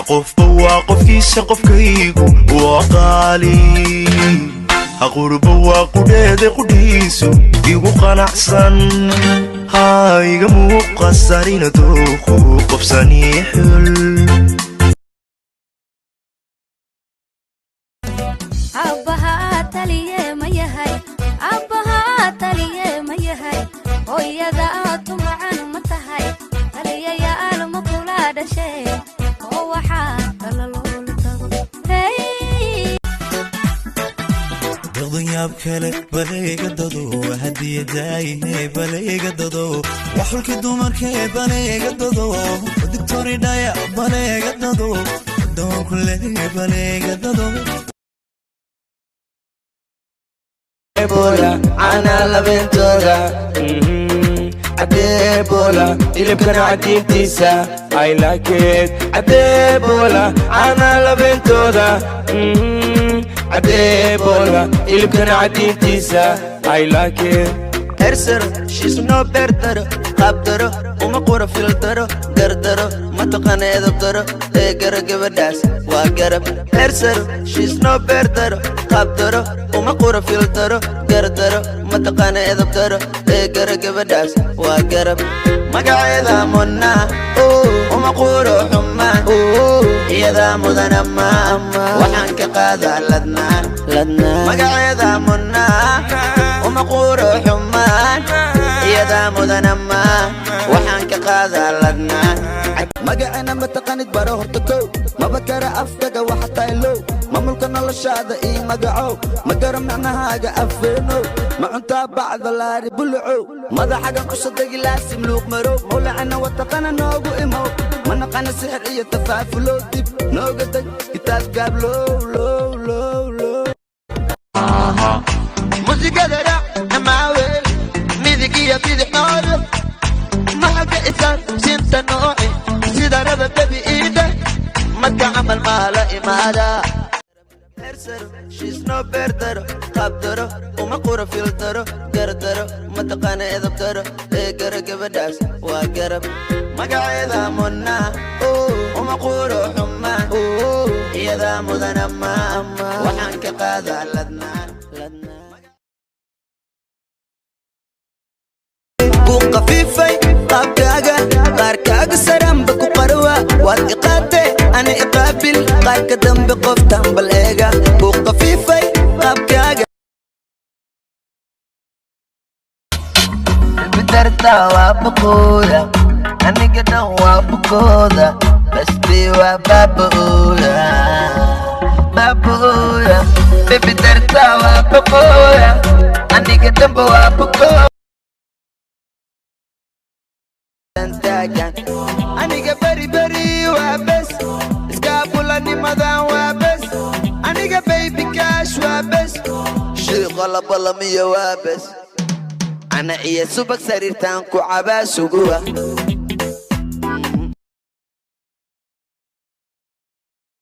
Qofba waa qofkiisa, qofkaygu waa qaali. Qurba waa qudheeda, qudhiisu igu qanacsan. Ha iga muuqasarina dooqu qofsanii xul. Aabbahaa taliye ma yahay? Aabbahaa taliye ma yahay? Hooyada tumacan ma tahay? Taliyayaal ma kula dhashee oo waxaa tala loola tago? Hey! Deqdan yaab kale balayga dado, hadiyadaayihe balayga dado, waxulki dumarkee balayga dado, dictoridhaya balayga dado, doonkule balayga dado. Bola caanaa labeentooda, cadeebola hilibkana cadiintiisa, I like it. Cadeebola caanaa labeentooda, cadeebola hilibkana cadiintiisa, I like it. Hersaro, she's no beerdaro, qaabdaro, uma qura fildaro, gardaro, mataqaana edab daro, ee gara gabadhaas waa garab. Hersaro, she's no beerdaro, qaabdaro, uma qura fildaro, gardaro, mataqaana edab daro, ee gara gabadhaas waa garab. Magaceeda Muna, uma quro xuma, iyadaa mudana ma, waxaan ka qaadaa ladnaan. Magaceeda Muna, uma quro xumaan, iyadaa mudana ma, waxaan ka qaadaa ladnaan. Magacena mataqanid, baro horta kow. Maba kara afkaga waxa tahay low. Maamulka noloshaada ii magacow. Ma garo micnahaaga afeenow. Ma cuntaa bacda laari bulucow? Madaxagan kusadagi laasim luuq marow. Mawlacana wataqana noogu imow. Ma naqana sixir iyo tafaafulow. Dib nooga deg kitaab gaab low low low low. Musigada raac namaaweel, midig iyo bidix noole, maxalka isaan sinta nooci sida raba bebi iida marka camal maala imaada. She's no beerdaro, qaabdaro, uma qura fildaro, gardaro, mataqaana edab daro, ee gara gabadhaas waa garab. Magaceeda Muna, uma quro xuma, iyadaa mudana ma, waxaan ka qaadaa ladnaan. Ku qafiifay qaabkaaga, qaarkaaga saranba ku qarwa. Waad iqaate, ana iqaabil, qaarka dambe qoftan bal eega. Ku qafiifay qaabkaaga. Bidarta waa baqooda, aniga dhan waa bukooda, basti waa baaba'ooda, baaba'ooda. Baby, darta waa baqooda, aniga dhanba waa bukooda. Taagan aniga beri beri waa bes, iskaabulanimadan waa bes, aniga baby cash waa bes, shiiqa labalamiyo waa bes. Ana iyo subag sariirtaan ku cabaa suguwa.